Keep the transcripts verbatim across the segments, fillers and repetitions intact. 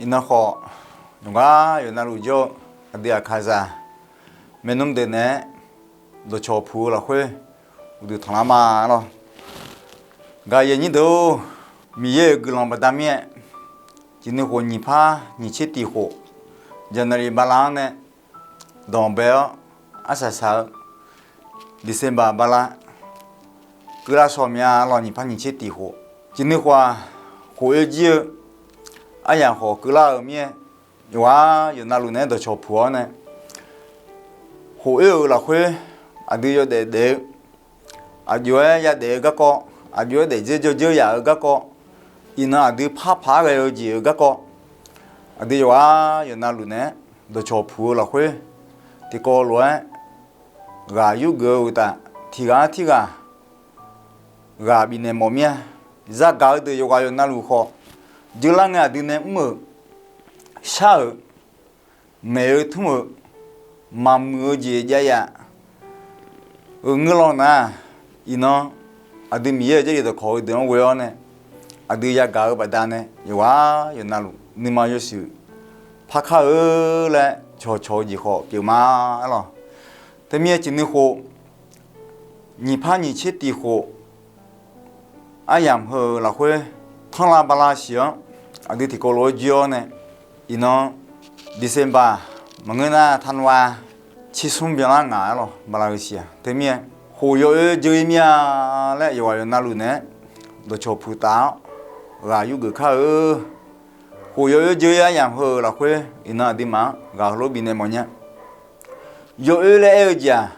Iqnan khawf, yawqghaq yawqnavluf jawr-eu aqdui aqkaqzaq maernmr deuq naeq-aer dawqcawq puq-eu lafkhoer uqduq tanqlar ma lawr. Gaqyaf nyir deuq-or, Miqyaer-euq guiqlanq baqda mir-aer, ciqnui khof nyiq par nyiq tser tiq khof, January bala-anr nae danqbae-awr arsaq saq-eu December bala keuvlar shaw mya lawr. Nyiq par nyiq tser tiq khof, ciqnui khof-aq, khof oer jir-eu aryamq khawf keuvlar-euq mir-aer, yawqghaq yawqnavluf naeq-aer dawqcawq puq-awr nae, khof oer-euq lafkhoer aqdui yawdaef daef-eu, aqjox-aer yadaef-eu garkawv, aqjox-aer daefdzeur jawrdzeur yaf-eu garkawv, iqnan aqdui parpaq-aer ghae-eu jeq-euq garkawv, aqdui yawqghaq yawqnavluf naeq-aer dawqcawq puq-eu lafkhoer, tiqkawv lof-aer ghaq yurgeuf-eu uqtaf, tiqghaq-anr tirghaq ghaq bifnaeq mawf mir-a. Zagaq-eu deuq yawqghaq yawqnavluf khawf, jeular ngae aqdui nae mr-euq, shar-euq, naeq-eu tmr-euq, maqmuiq-eu jeq jav yaf-euq ngeur lawr nar, iqnan aqdui Miqyaer-euq Jarlif dawqkawq heudeuq-anr ghoe-awr nae, aqdui yagaq-eu baqdanae yawqghaq yawqnavluf nuima yawshuif parkar-eu laer cawqcawq-eu jeq khawf pyeuf ma-aer lawq. Teumirnae ciqnui khof nyiq par nyiq tser tiq khof aryamq heu-euq lafkhoer, tanrlav bala siq-anr aqdui tiqkawv lof-aer joe-awr nae, iqnan December maqngeur nar tanqlav tser smr byanlar ngaq-aer lawq. Bala-eu siq-aq teumirnae khof yawoer jeur-ir mir-a laer yawqghaq yawqnavluf naeq-aer dawqcawq puq taf-awr ghaq yurgeuf kar-eu. Khof yawoer jeur-ir aryamq heu-euq lafkhoer iqnan aqduimaf-anr ghaq heulof bifnaeq mawf nya. Yawoer laer aer-eu jeq-aq,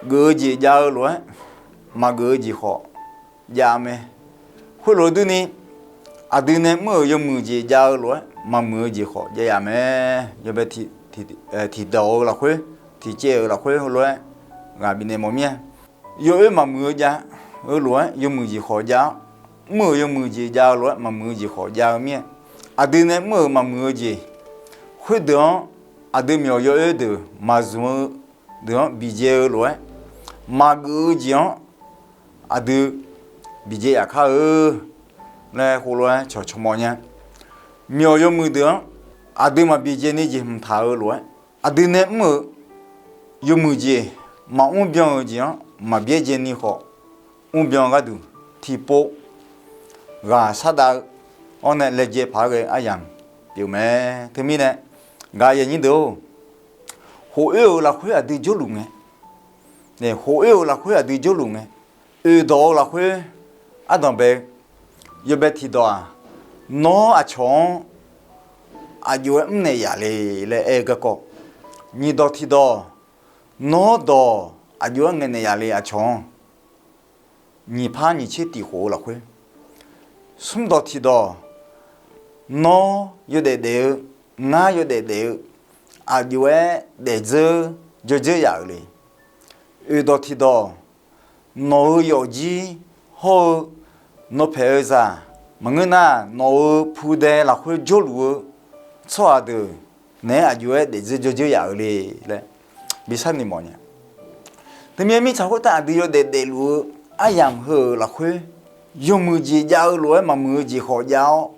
geuf-eu jeq jav-eu lof-aer maqgeuf-eu jeq khawf jav mae. Khoerlof durni, aqdui nae mr-euq yawmuiq jeq jav-eu lof-aer maqmuiq-eu jeq khawf jav yaf mae. Yawbae tiqdawq-eu lafkhoer, tiqcaev-euq lafkhoer heulof-aer ghaq bifnaeq mawf mir-a. Yawoer maqmuiq-eu jav-eu lof-aer yawmuiq jeq khawf jav-awr, mr-euq yawmuiq jeq jav-eu lof-aer maqmuiq-eu jeq khawf jav-eu mir-a. Aqdui nae mr-euq maqmuiq-eu jeq khoerdeuq-anr, aqdui myawq yawoer deuq maqzmq-eu deuq-anr biqdzae-eu lof-aer, maqgeuf-eu jeq-anr aqdui biqdzae yaf kar-eu laer khoerlof-aer cawqcawq mawf nya. Myawq yawmuiq deuq-anr aqdui maqbiqdzae ni jeq hmq taq-eu lof-aer, aqdui nae mr-euq yawmuiq jeq maqmr byan-euq jeq-anr maqbyaerdzae ni khawf, mr byan gharduq tiqpov ghaq shardav-eu awr nae laejae paq-aer ghae-eu aryamq pyeuf mae. Teumirnae gaq yaeq nyir deuq-or, khof oer-euq lafkhoer aqdui jawrluf ngae, khof oer-euq lafkhoer aqdui jawrluf ngae, oeqdawq-eu lafkhoer ardanqbae-eu yawbae tiqdawq-aq, nawr aqcawq-anr aqjox-aer mrnaeq yaf le laer aer-eu garkawv. Nyiqdawq tiqdawq, nawr dawq aqjox-aer ngaeqnaeq yaf le aqcawq-anr. Nyiq par nyiq tser tiq khof-eu lafkhoer. Smrdawq tiqdawq, nawr yawdaef daef-eu, ngar yawdaef daef-eu, aqjox-aer daefdzeur jawrdzeur yaf-euq le. Oeqdawq tiqdawq, nawq-euq yawfjir hawr-eu nawqpaeq-eu zaq maqngeur nar, nawq-euq pudae lafkhoer jawrluf-eu tsawrhaq deuq naeq-aer aqjox-aer daefdzeur jawrdzeur yaf-euq le laer bi sharnoeq mawf nya. Teumirnae mirtsaq khoertav aqdui yawdaef daefluf-eu aryamq heu-euq lafkhoer, yawmuiq jeq jav-eu lof-aer maqmuiq-eu jeq khawf jav-awr,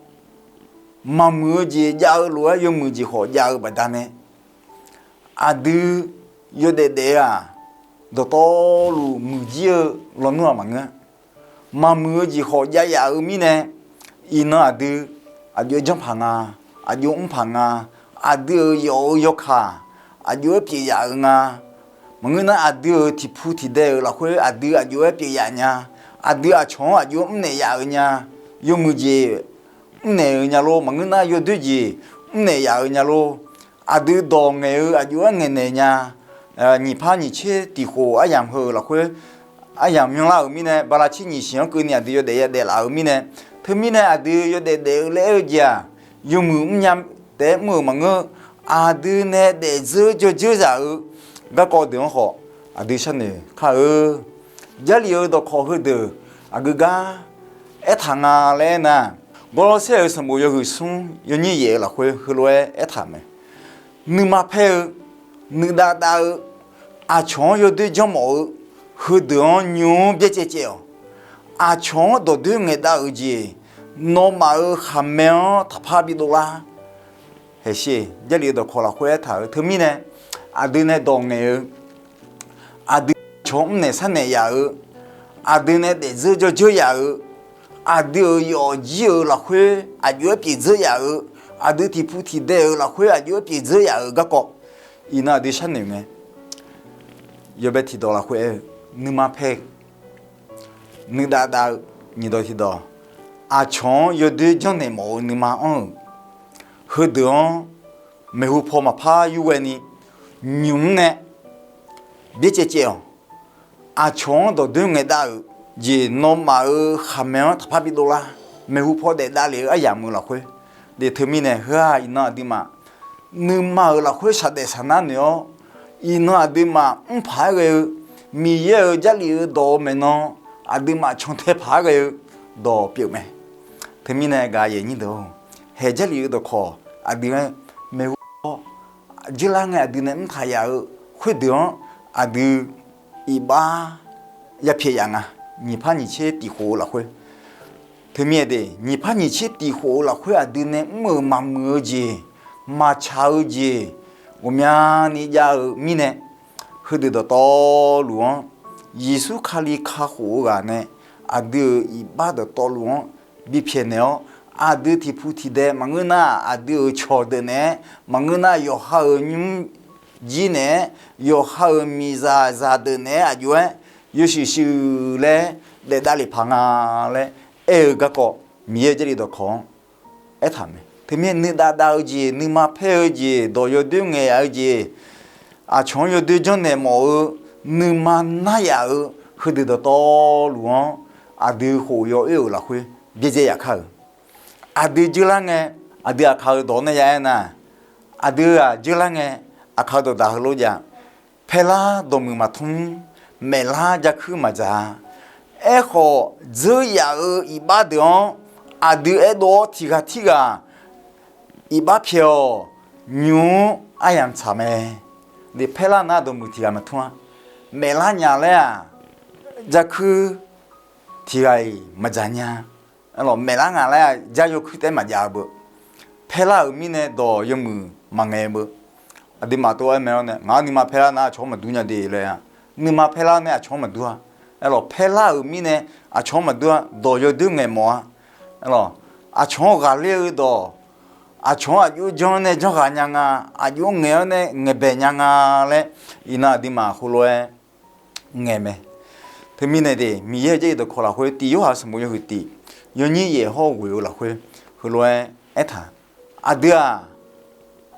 maqmuiq-eu jeq jav-eu lof-aer yawmuiq jeq khawf jav-eu baqdanae, aqdui yawdaef daef-eu-aq, dawqtawvluf muiqjir-eu lawnmr-aq maqngeur. Maqmuiq-eu jeq khawf jav yaf-eu mirnae, iqnan aqdui aqjox-aer janrpaq nga, aqjox mrpaq nga, aqdui-euq yawf-eu yawkaq aqjox-aer pyeuf yaf-eu nga. Maqngeur nar, aqdui-euq tiqpu tiqdae-euq lafkhoer aqdui aqjox-aer pyeuf yaf nya, aqdui aqcawq-anr aqjox-aer mrnaeq yaf-eu nya, yawmuiq jeq mrnaeq-eu nya lor, maqngeur nar yawdoer jeq mrnaeq yaf-eu nya lor, aqdui dawq ngaeq-eu aqjox-aer ngaeqnaeq nya. Nyiq par nyiq tser tiq khof aryamq heu-euq lafkhoer, aryamq myanlar-euq mirnae, bala tser nyiq siq-anr keuvni aqdui yawdaef yadaef laf-euq mirnae, teumirnae aqdui yawdaef daef-eu laer aer-eu jeq-aq, yawmuiq mrnya taef-aer mr-euq maqngeur. Aqdui nae daefdzeur jawrdzeur zaq-eu garkawv deuq-anr khawf aqdui sharnoeq kar-eu. Jarlif-eu dawqkawq heudeuq aqgeu gar aertaq nga laer aernar, Gawrlawrsaer-euq sanqbof yawhuiq smr yawnyir yaef-eu lafkhoer heulof-aer aertaq mae. Nuima paer-eu, nuidav dav-eu, aqcawq-anr yawdoer janrmawf-eu, heudeuq-anr nymr-anr byaerdzae caev-awq. Aqcawq-anr dawqdoer ngaeqdav-euq jeq, nawmaf-euq khaqmae-anr taqpar bidov lar. Haeqsher, Jarlif-eu dawqkawq lafkhoer aertaq-euq teumirnae, aqdui nae dawq ngaeq-eu, aqdui cawq mrnaeq sharnaeq yaf-eu, aqdui nae daefdzeur jawrdzeur yaf-eu, aqdui-euq yawfjir-euq lafkhoer aqjox-aer pyeuf dzeur yaf-eu, aqdui tiqpu tiqdae-euq lafkhoer aqjox-aer pyeuf dzeur yaf-euq garkawv, iqnan aqdui sharnoeq mae. Yawbae tiqdawq lafkhoer aer-eu, nuima paer-eu, nuidav dav-eu, nyiqdawq tiqdawq, aqcawq-anr yawdoer janrnaeq mawf-eu nuima anr-euq, heudeuq-anr maeqhu paw maqpar yurghae ni, nymq mr nae byaerdzae caev-awq. Aqcawq-anr dawqdoer ngaeqdav-euq jeq nawmaf-euq khaqmae-anr taqpar bidov lar. Maeqhu paw daef davlef-eu aryamq-euq lafkhoer, de teumirnae heu-aq iqnan aqduimaf nuima-euq lafkhoer shaqdaef shaqnar noeq-awr, iqnan aqduimaf mrpaq-aer ghae-eu Miqyaer-euq Jarlif-eu dawq-eu maeqnan aqduimaf cantae paq-aer ghae-eu dawq pyeuf mae. Teumirnae gaq yaeq nyir deuq-or, haeq Jarlif-eu dawqkawq aqdui-aer maeqhu paw dzeurlar ngae aqdui nae mrtaq yaf-eu khoerdeuq-anr aqdui iqbax yapyaeq yaf nga. Nyiq par nyiq tser tiq khof-eu lafkhoer, teumirnae de nyiq par nyiq tser tiq khof-eu lafkhoer aqdui nae mr-euq maqmuiq-eu jeq, maqtsaq-eu jeq ghawqmyani jav-eu mirnae, heudeuq dawqtawvluf-anr Yeqsur Kali kakhof-eu ghaq nae aqdui-euq iqbax dawqtawvluf-anr bipyaeq naeq-awr, aqdui tiqpu tiqdae maqngeur nar aqdui-euq cawq deuq naeq-aer, maqngeur nar yawqha-euq nymr jir naeq-aer, yawqha-euq miqzaq zaqdeuq naeq-aer aqjox-aer yawshuif shuif laer daef davlef paq nga laer aer-eu garkawv, Miqyaer-euq Jarlif dawqkawq-anr aertaq mae. Teumirnae nuidav dav-eu jeq, nuima paer-eu jeq, dawq yawdoer ngaeq yaf-eu jeq, aqcawq-anr yawdoer janrnaeq mawf-eu, nuima nar yaf-eu, heudeuq dawqtawvluf-anr aqdui khof yawoer-euq lafkhoer byaerdzae yaf kar-euq. Aqdui dzeurlar ngae, aqdui aqkaq-euq dawq nae ya aer nar, aqdui-aq dzeurlar ngae, aqkaq-euq dawqdaq heulof jav, paerlar dawqmuiq maqtmr, maeflar jakuir maqdzaq-a. Aerkhawf, dzeur yaf-euq iqbax deuq-anr aqdui aerdov-awr tiq ghaq tirghaq iqbax pyaeq-awq, nymq-mr aryamq tsaq mae. Paerlar nar dawqmuiq tiq ghaq maqtmr-a. Maeflar nya laer-aq, jakuir tiq ghaq-iq maqdzaq nya. Aerlawq, maeflar nga laer-aq, jar yawkuir taef-aer maqjav-eu beu. Paerlar-euq mirnae dawq yawmuiq maqngaeq-eu beu. Aqduimaf tov-aer mae-awr nae, ngaq-anr nuima paerlar nar aqcawq-anr maqdur nya de laer-a. Nuima paerlar nae aqcawq-anr maqdur-a. Aerlawq, paerlar-euq mirnae aqcawq-anr maqdur-a. Dawq yawdoer ngaeq mawf-a. Aerlawq, aqcawq-anr ghaqler-eu dawq, aqcawq-anr aqjox janr nae janrghaq nya nga, aqjox ngaeq-awr nae ngaeqbae nya nga laer, iqnan aqduimaf heulof-aer ngaeq mae. Teumirnae de, Miqyaer-euq Jarlif dawqkawq lafkhoer Tiq Yorhaq sanqbof yawhuiq tiq yawnyir yaeq hawr-eu ghoeq-eu lafkhoer heulof-aer aertaq, aqdui-aq,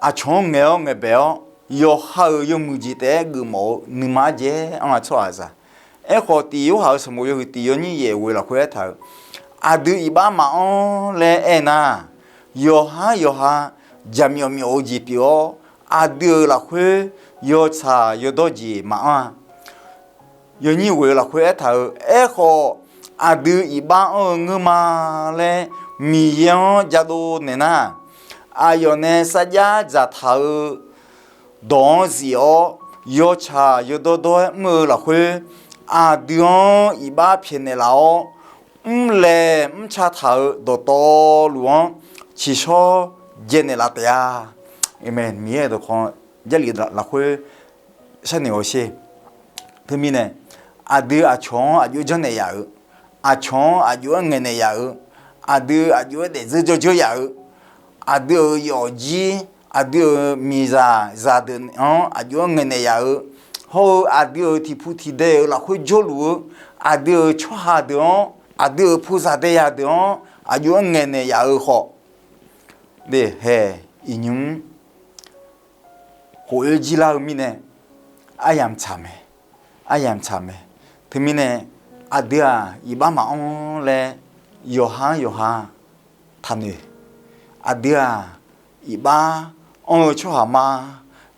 aqcawq-anr ngaeq-awr ngaeqbae-awr, yawqha-euq yawmuiq jeq taef-aer geufmawf-eu nuima arjaev-aer anr-a tsawrhaqzaq. Aerkhawf, Tiq Yorhaq-euq sanqbof yawhuiq tiq yawnyir yaeq ghoeq lafkhoer aertaq-euq, aqdui iqbax maqanr laer aernar, yawqhar yawqha jaqmyawf myawf-eu jeq pyeuf-awr, aqdui-euq lafkhoer yawtsaq yawdawr jeq maqanr-a. Yawnyir ghoeq-eu lafkhoer aertaq-euq, aerkhawf, aqdui iqbax anr-eu ngeur ma laer Miqyaer-anr jadov naeq nar, aqyawf nae sarjax dzaqtaq-eu dawq-anr zif-awr, yawtsaq yawdawr dawr-aer mr-eu lafkhoer, aqdui-anr iqbax pyaeqnaeq laf-awr, mrlaeq mrca taq-euq dawqtawvluf-anr ciqshawr jaeqnaeq laf taef-a. Aqmeq. Miqyaer-euq dawqkawq Jarlif lafkhoer sharnoeq hawsher. Teumirnae, aqdui aqcawq-anr aqjox janrnaeq yaf-eu, aqcawq-anr aqjox-aer ngaeqnaeq yaf-eu, aqdui aqjox-aer daefdzeur jawrdzeur yaf-eu, aqdui-euq yawfjir, aqdui-euq miqzaq zaqdeuq-anr aqjox-aer ngaeqnaeq yaf-eu, hawr-eu aqdui-euq tiqpu tiqdae-euq lafkhoer jawrluf-eu, aqdui-euq tsawrhaq deuq-anr, aqdui-euq puzaq daeyaq deuq-anr aqjox-aer ngaeqnaeq yaf-eu khawf, de hae iqnymr khof-oer jir lar-eu mirnae, aryamq tsaq mae. Aryamq tsaq mae. Teumirnae, aqdui-aq iqbax maqanr laer yawqha-anr yawqha taqnoeq. Aqdui-aq iqbax anr-eu tsawrhaq ma,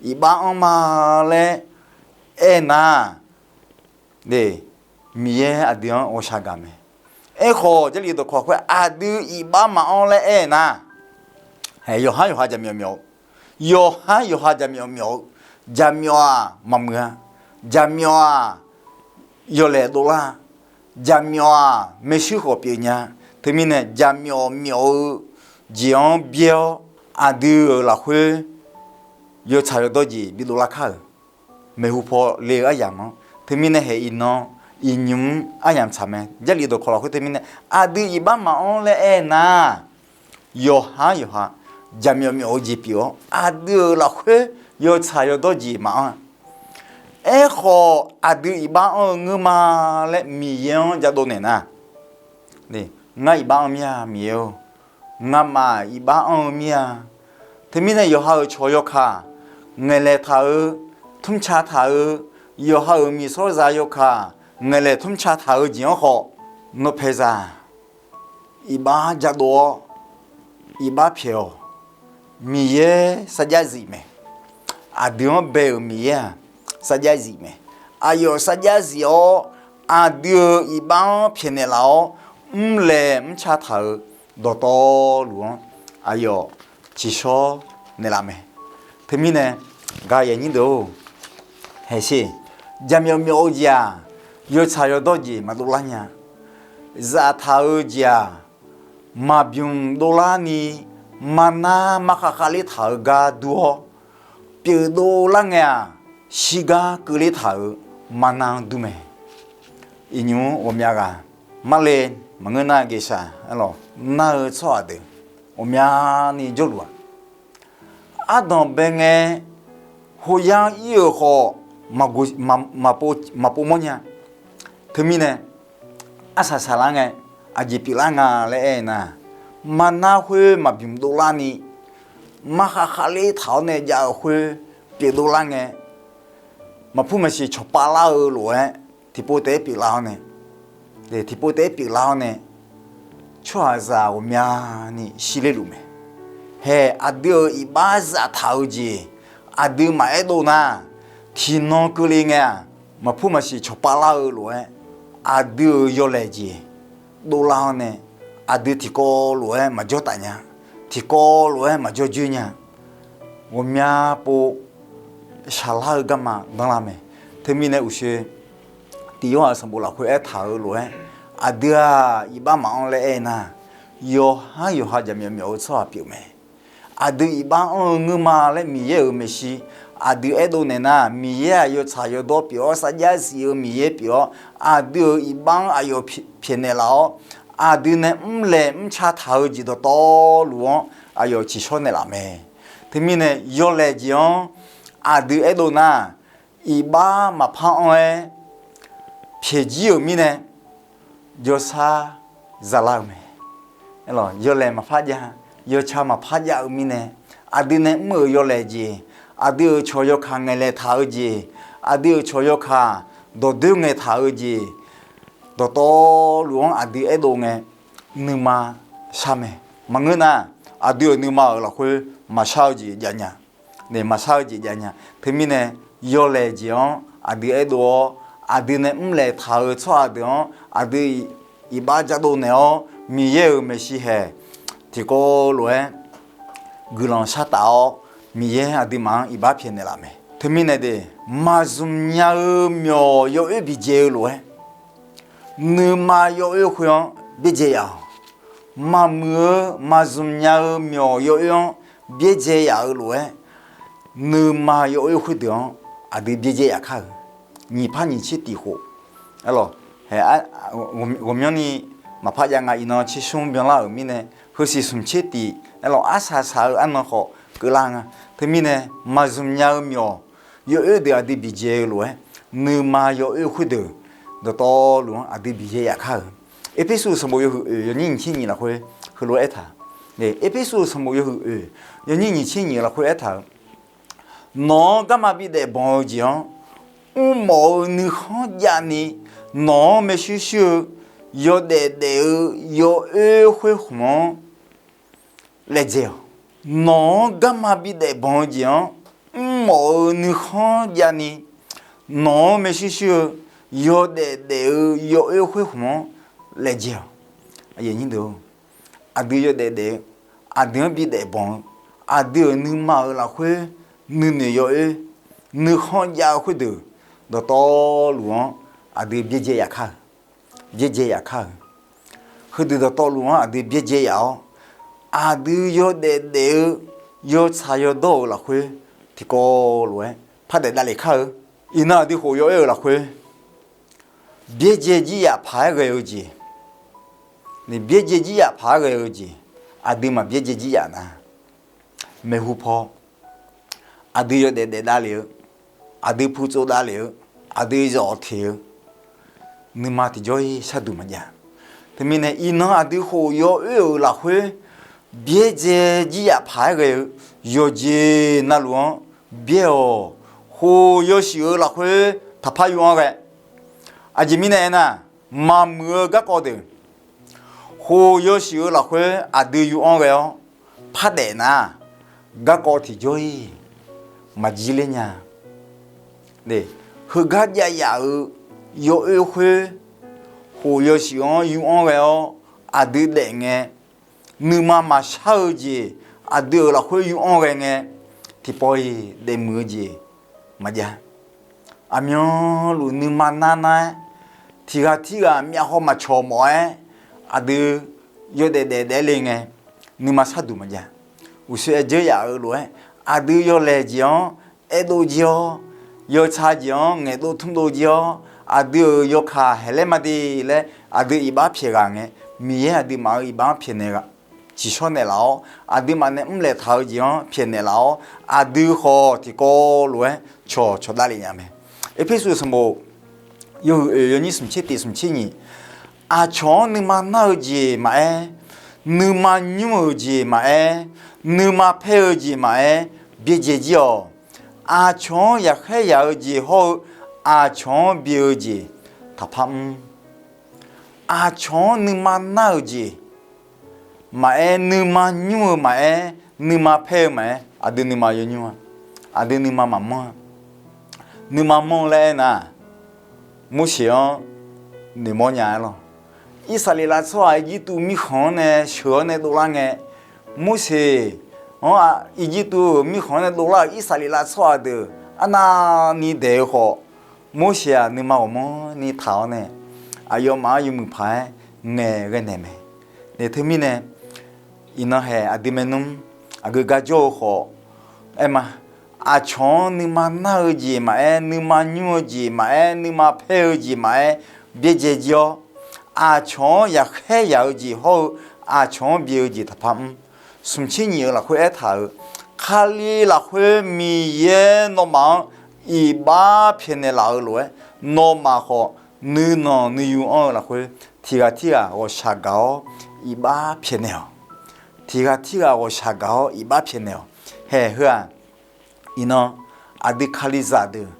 iqbax anr ma laer aernar, de, Miqyaer aqdui-anr ghawqshaq gaq mae. Aerkhawf, Jarlif dawqkawq khoer aqdui iqbax maqanr laer aernar, yawqha-anr yawqha jaqmyawf myawf-eu, yawqha-anr yawqha jaqmyawf myawf-eu, jaqmyawf-aq maqmuiq-a, jaqmyawf-aq yawlaeq dovlar-a, jaqmyawf-aq maershuir khawf pyeuf nya-a, Teumirnae jaqmyawf myawf-eu jeq-anr byaer-awr, aqdui-euq lafkhoer yawtsaq yawdawr jeq bidov lar kar-euq, maeqhu paw le-eu aryamq-anr. Teumirnae haeq iqnan iqnymr-anr aryamq tsaq mae. Jarlif dawqkawq lafkhoer teumirnae aqdui iqbax maqanr laer aernar, yawqha-anr yawqha jaqmyawf myawf-eu jeq pyeuf-awr, aqdui-euq lafkhoer yawtsaq yawdawr jeq maqanr. Aerkhawf, aqdui iqbax anr-eu ngeur ma laer Miqyaer-anr jadov naeq nar, ngar iqbax anr mir-a, Miqyaer-or, ngamaf iqbax anr-eu mir-a. Teumirnae yawqha-euq cawq yawkaq, ngaeqlaeq taq-eu, tmrca taq-eu, yawqha-euq miqsawrzaq yawkaq, ngaeqlaeq tmrca taq-eu jeq-anr khawf, nawqpaeqzaq iqbax jadov-awr, iqbax pyaeq-awq. Miqyaer sarjax zif mae. Aqdui-anr bae-euq Miqyaer-aq sarjax zif mae. Aqyawf sarjax zif-awr, aqdui-euq iqbax-anr pyaeqnaeq laf-awr, mrlaeq mrca taq-euq dawqtawvluf-anr aqyawf tsiqshawr naeqlaf mae. Teumirnae gaq-eu aqnyir deuq-or, haeqsher, jaqmyawf myawf-eu jeq-aq, yawtsaq yawdawr jeq maqdov lar nya. Zaftaq-eu jeq-aq, maqbymq dovlarni, maqnar maqkhav khavler taq-eu gar dur-awr, pyeufdov lar ngae-aq, shirgar keuvler taq-euq maqnar-anr dur mae. Iqnymr ghawqmya ghaq, marle maqngeur nar geqshaq aerlawq nar-eu tsawrhaq deuq ghawqmyani jawrluf-aq, ardanqbae ngae, hoyar ir-euq khawf, maqpov mawrnya. Teumirnae arsaq saqlar ngae, aqjeq pyeuflar nga laer aer nar, maqnar khoer maqbymq dovlarni, maqkhav khavler taq-awr nae jav-euq khoer pyeufdov lar ngae, maqpur maqsiq cawqpav lar-eu lof-aer tiqpov taef-aer pyeuflar-awr nae, tiqpov taef-aer pyeuflar-awr nae, tsawrhaqzaq ghawqmyani shirler luf mae. Haeq aqdui-euq iqbax zaftaq-eu jeq aqdui maqaer dov nar, tiqnan keuvle ngae-aq, maqpur maqsiq cawqpav lar-eu lof-aer, aqdui-euq yawlaeq jeq dovlar-awr nae, aqdui tiqkawv lof-aer maqjawr taf nya, tiqkawv lof-aer maqjawr joer nya. Ghawqmya pov shaqlar-eu garma danlar mae. Teumirnae uqshoe tiq Yorhaq sanqbof lafkhoer aertaq-eu lof-aer, aqdui-aq iqbax maqanr laer aer nar, yawqhar yawqha jaqmyawf myawf-eu tsawrhaq pyeuf mae. Aqdui iqbax anr-eu ngeur ma laer Miqyaer-euq maeqshi aqdui aerdov naeq nar, Miqyaer-aq yawtsaq yawdawr pyeuf-awr sarjax zif-eu Miqyaer pyeuf-awr, aqdui-euq iqbax-anr aqyawf pyaeqnaeq laf-awr, aqdui nae mrlaeq mrca taq-eu jeq dawqtawvluf-anr aqyawf tsiqshawr naeqlaf mae. Teumirnae yawlaeq jeq-anr aqdui aerdov nar, iqbax maqpar anr-aer pyaeqjir-euq mirnae jawrsar zalar-eu mae. Yawlaeq maqpar jav, yawtsaq maqpar jav-eu mirnae, aqdui nae mr-euq yawlaeq jeq, aqdui-euq cawq yawkaq ngaeqlaeq taq-eu jeq, aqdui-euq cawq yawkaq dawqdoer ngaeqtaq-eu jeq dawqtawvluf-anr aqdui aerdov ngae, nuima shar mae. Maqngeur nar, aqdui-euq nuima-euq lafkhoer maqshar-eu jeq jav nya. Maqshar-eu jeq jav nya. Teumirnae yawlaeq jeq-anr aqdui aerdov-awr, aqdui nae mrlaeq taq-eu tsawrhaq deuq-anr aqdui iqbax jadov naeq-awr, Miqyaer-euq maeqshi haeq tiqkawv lof-aer guiqlanq shar taf-awr, Miqyaer aqduimaf-anr iqbax pyaeqnaeq laf mae. Teumirnae de, maqzmq nya-eu myawq yawoer biqdzae-eu lof-aer, nuima yawoer khoer-anr byaerdzae yaf-awq. Maqmuiq-eu maqzmq nya-eu myawq yawoer-anr byaerdzae yaf-eu lof-aer, nuima yawoer khoerdeuq-anr aqdui byaerdzae yaf kar-euq. Nyiq par nyiq tser tiq khof, aerlawq, ghawqmyanrni maqpar jav nga. Iqnan tsersmr byanlar-euq mirnae, heusiq smq tser tiq, aerlawq, arsaq saq-eu arnan khawf keuvlar nga. Teumirnae maqzmq nya-eu myawq yawoer deuq aqdui biqdzae-eu lof-aer, nuima yawoer khoerdeuq dawqtawvluf-anr aqdui biqdzae yaf kar-euq. Erpersu sanqbof yawhuiq oeq yawnyir nyiq tser nyiq lafkhoer heulof-aer aertaq. Erpersu sanqbof yawhuiq oeq yawnyir nyiq tser nyiq lafkhoer aertaq-eu, nawq-anr garma bidaef banq-eu jeq-anr mrmawf-eu nuikhanr javni, nawq-anr maershuir shuir-eu yawdaef daef-eu yawoer khoer khmq-anr laejae-awq. Nawq-anr garma bidaef banq-eu jeq-anr mrmawf-eu nuikhanr javni, nawq-anr maershuir shuir-eu yawdaef daef-eu yawoer khoer khmq-anr laejae-awq. Aqdui yawdaef daef-eu, aqdui-anr bidaef banq-eu, aqdui-euq nuima-euq lafkhoer nuinoeq yawoer nuikhanr jav-eu khoerdeuq dawqtawvluf-anr aqdui byaerdzae yaf kar-euq. Byaerdzae yaf kar-euq. heudeuq dawqtawvluf-anr aqdui byaerdzae yaf-awr, aqdui yawdaef daef-eu yawtsaq yawdawr-euq lafkhoer tiqkawv lof-aer pardaef davlef kar-eu. Iqnan aqdui khof yaw-aer-eu lafkhoer byaerdzae jir yaf paq-aer ghae-eu jeq, byaerdzae jir yaf paq-aer ghae-eu jeq, aqdui maq byaerdzae jir yaf nar, maeqhu paw aqdui yawdaef daef davlef-eu, aqdui pu tsov davlef-eu, aqdui zawf teq-eu, nuima tiqjawr-ir sharduq maqjav. Teumirnae iqnan aqdui khof yaw-oer-euq lafkhoer byaerdzae jir yaf paq-aer ghae-eu yawqjeq navluf-anr byaer-awq. Khof yawshuif-eu lafkhoer taqpar yur-anr ghae. Aqjeq mirnae aernar, maqmuiq-eu garkawv deuq khof yawshuif-eu lafkhoer aqdui yur-anr ghae-awr pardaef nar, garkawv tiqjawr-ir maqjir ler nya. Heugar jav yaf-euq yaw-oer khoer, khof yawshuif-anr yur-anr ghae-awr aqdui daef ngae, nuima maqshar-eu jeq aqdui-euq lafkhoer yur-anr ghae ngae, tiqpawf-iq daefmuiq-eu jeq maqjav. Aqmyanluf nuima nar nar-aer, tiq ghaq tirghaq myavhaw maqcawq mawf-aer, aqdui yawdaef daef daef le ngae, nuima sharduq maqjav. Uqshoe aer dzeur yaf-euq lof-aer, aqdui yawlaeq jeq-anr aerdov jir-awr, yawtsaq jeq-anr ngaeqdov tmrdov jir-awr, aqdui-euq yawkaq haeqlaer maqde laer aqdui iqbax pyaeq ghaq ngae, Miqyaer aqduimaf-euq iqbax-anr pyaeqnaeq ghaq tsiqshawr naeqlaf-awr, aqduimaf nae mrlaeq taq-eu jeq-anr pyaeqnaeq laf-awr, aqdui khawf tiqkawv lof-aer cawqcawq davlef nya mae. Erpersu sanqbof yawhuiq oeq yawnyir smqtser tiq smqtser nyiq, aqcawq-anr nuima nar-eu jeq maqaer, nuima nymr-euq jeq maqaer, nuima paer-eu jeq maqaer, byaerdzae jir-awq. Aqcawq-anr yaqkhaer yaq-eu jeq hawr-eu aqcawq-anr bi-eu jeq taqpar mr. Aqcawq-anr nuima nar-eu jeq maqaer, nuima nymr-eu maqaer, nuima paer-eu maqaer, aqdui nuima yawnymr-a, aqdui nuima maqmanr-a. Nuima manr-eu laer aernar, Morseq-anr noeqmawr nya-aer lawr. Irsaqleqlav tsawrhaq Irjirtuv mirkhanq-anr nae sheuq-awr nae dovlar ngae, Morseq-anr Irjirtuv-euq mirkhanq-anr nae dovlar-euq Irsaqleqlav tsawrhaq deuq arnavni daeq-eu khawf, Morseq-aq nuima ghawqmanrni taq-awr nae aqyawfmaf-anr yawmuiq paq-aer ngaeqghae naeq mae. Nae teumirnae, iqnan haeq aqdui maernmr aqgeu gar jawr-eu khawf, aer ma, aqcawq-anr nuima nar-eu jeq maqaer, nuima nymr-eu jeq maqaer, nuima paer-eu jeq maqaer, byaerdzae jir-awr, aqcawq-anr yaqkhaer yaq-eu jeq hawr-eu aqcawq-anr bi-eu jeq taqpar mr. Smqtser nyiq-euq lafkhoer aertaq-euq, Kali lafkhoer Miqyaer nawmaf-anr iqbax pyaeqnaeq laf-eu lof-aer, nawmaf khawf nuinanq nuiyu anr-eu lafkhoer tiq ghaq tirghaq ghawqshaq gaq-awr iqbax pyaeqnaeq-awq. Tiq ghaq tirghaq ghawqshaq gaq-awr iqbax pyaeqnaeq-awq. Haeq heu-aq, iqnan aqdui Kalizaq deuq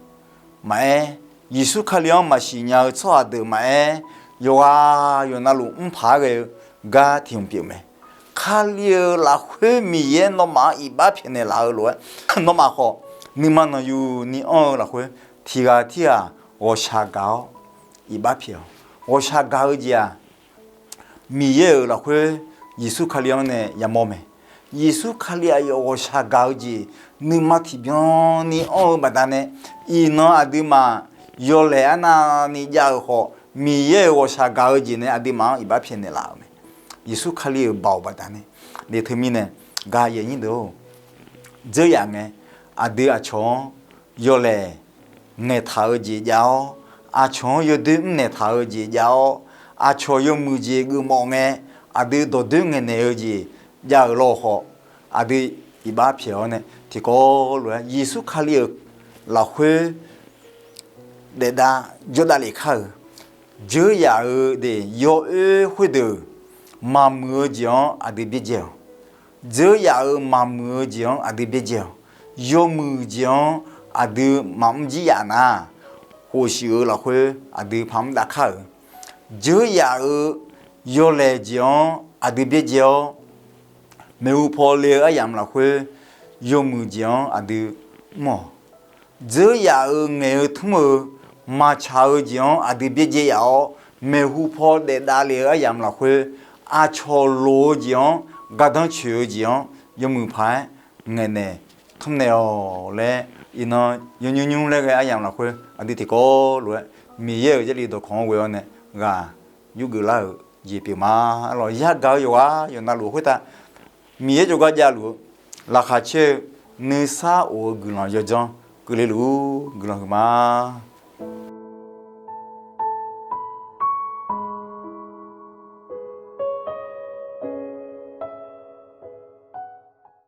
maqaer, Yeqsur Kali-anr maqsiq nya-eu tsawrhaq deuq maqaer, yawqghaq yawqnavluf mrpaq-aer ghae-eu gar tiq hmq pyeuf mae. Kali-euq lafkhoer Miqyaer nawmaf-anr iqbax pyaeqnaeq laf-eu lof-aer, nawmaf khawf nuima nanqyuni anr-eu lafkhoer tiq ghaq tirghaq ghawqshaq gaq-awr iqbax pyaeq-awq. Ghawqshaq gaq-eu jeq-aq, Miqyaer-euq lafkhoer Yeqsur Kali-anr nae yamawr mae. Yeqsur Kali aqyawf ghawqshaq gaq-eu jeq nuima tiqbyan ni anr-eu baqdanae, iqnan aqduimaf yawlaeq arnavni jav-euq khawf, Miqyaer-euq ghawqshaq gaq-eu jeq nae aqduimaf-anr iqbax pyaeqnaeq laf-euq mae. Yeqsur Kali-euq baoq baqdanae. Nae teumirnae, gaq yaeq nyir deuq-or, dzeur yaf ngae, aqdui aqcawq-anr yawlaeq ngaeqtaq-eu jeq jav-awr, aqcawq-anr yawdoer mrnaeq taq-eu jeq jav-awr, aqcawq yawmuiq jeq geufmawf ngae, aqdui dawqdoer ngaeqnaeq-eu jeq jav-euq lawr khawf, aqdui iqbax pyaeq-awr nae tiqkawv lof-aer Yeqsur Kali-euq lafkhoer daefdav jawrdav lef kar-euq. Dzeur yaf-eu de yawoer khoerdeuq maqmuiq-eu jeq-anr aqdui byaerdzae-awq. Dzeur yaf-euq maqmuiq-eu jeq-anr aqdui byaerdzae-awq. Yawmuiq jeq-anr aqdui maqmr jir yaf nar, khofshuif-eu lafkhoer aqdui paq mr dav kar-euq. Dzeur yaf-euq yawlaeq jeq-anr aqdui byaerdzae-awr, maeqhu paw le-eu aryamq lafkhoer yawmuiq jeq-anr aqdui mr-awq. Dzeur yaf-euq ngaeq-eu tmr-eu maqtsaq-eu jeq-anr aqdui byaerdzae yaf-awr, maeqhu paw daefdav le-eu aryamq lafkhoer aqcawq loq-eu jeq-anr, gardanr coeq-eu jeq-anr yawmuiq paq-aer ngaeqnaeq tmrnaeq-awq laer, iqnan yawnymr nymr laer ghae aryamq lafkhoer aqdui tiqkawv lof-aer Miqyaer-euq Jarlif dawqkawq-anr ghoe-awr nae ghaq yurgeuf lar-euq jeq pyeuf ma. Arlawq, yagaq-eu yawqghaq yawqnavluf khoertav Miqyaer jawrgar javluf-eu laqkhaq caer-eu nuisar of-eu guiqlanq yawdzanr keuvle luf-ur. Guiqlanq huiq ma.